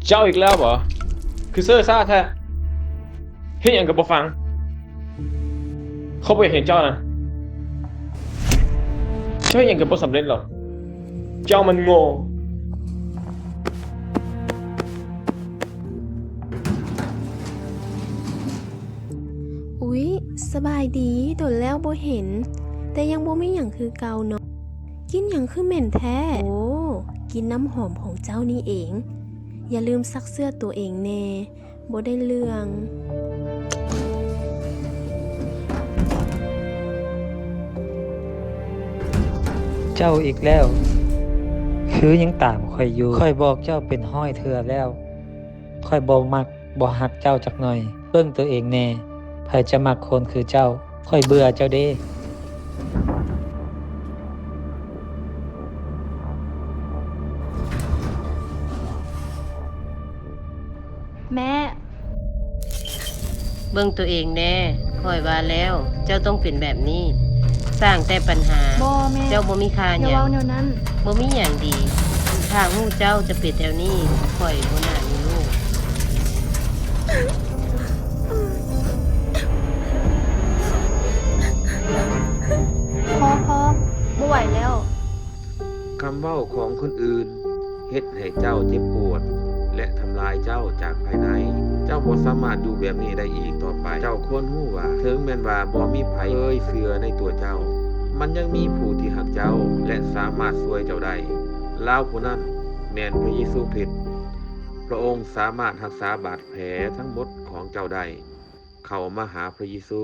ເຈົ້າອີກແລ້ວບໍ? ຄືເຊີຊ້າແທ້. ເຮັດຫຍັງກໍບໍ່ຟັງ. ຂ້ອຍບໍ່ຢາກເຫັນເຈົ້ານະ. ເຈົ້າເຮັດຫຍັງກໍບໍ່ສຳເລັດດອກ. ເຈົ້າມັນໂງ່. ອຸ້ຍ, ສະບາຍດີ, ດົນແລ້ວບໍ່ເຫັນ, ແຕ່ຍັງບໍ່ມີຫຍັງຄືເກົ່າເນາະ. ກິ່ນຫຍັງຄືເໝັນແທ້? ໂອ້, ກິ່ນນ້ຳຫອມຂອງເຈົ້ານີ້ເອງ. ຢ່າລືມຊັກເຊື້ອຕົວເອງແນ່. ບໍ່ໄດ້ເລື່ອງ. ເຈົ້າອີກແລ້ວ. ຄືຍັງຕາມຂ້ອຍຢູ່. ຂ້ອຍບອກເຈົ້າເປັນຮ້ອຍເທື່ອແລ້ວ. ຂ້ອຍບໍ່ມັກ, ບໍ່ຮັກເຈົ້າຈັກໜ່ອຍ. ເບິ່ງຕົວເອງແນ່. ໃຜຈະມັກຄົນຄືເຈົ້າ? ຂ້ອຍເບື່ອເຈົ້າເດ້. ແມ່. ເບິ່ງຕົວເອງແນ່. ຂ້ອຍວ່າແລ້ວ, ເຈົ້າຕ້ອງເປັນແບບນີ້. ສ້າງແຕ່ບັນຫາ. ບໍ່ແມ່. ເຈົ້າບໍ່ມີຄ່າຫຍັງ. ຢ່າເວົ້າແນວນັ້ນ. ບໍ່ມີຫຍັງດີ. ຖ້າຮູ້ເຈົ້າຈະເປັນແນວນີ້, ຂ້ອຍບໍ່ໜ້າມີລູກ. ພໍ, ພໍ, ບໍ່ໄຫວແລ້ວ. ຄຳເວົ້າຂອງຄົນອື່ນເຮັດໃຫ້ເຈົ້າເຈັບປວດ ແລະ ທຳລາຍເຈົ້າຈາກພາຍໃນ. ເຈົ້າບໍ່ສາມາດຢູ່ແບບນີ້ໄດ້ອີກຕໍ່ໄປ. ເຈົ້າຄວນຮູ້ວ່າ ເຖິງແມ່ນວ່າບໍ່ມີໃຜເຄີຍເຊື່ອໃນຕົວເຈົ້າ, ມັນຍັງມີຜູ້ທີ່ຮັກເຈົ້າ ແລະ ສາມາດຊ່ວຍເຈົ້າໄດ້. ລາວຜູ້ນັ້ນແມ່ນພະເຢຊູຄຣິດ. ພະອົງສາມາດຮັກສາບາດແຜທັງໝົດຂອງເຈົ້າໄດ້. ເຂົ້າມາຫາພະເຢຊູ.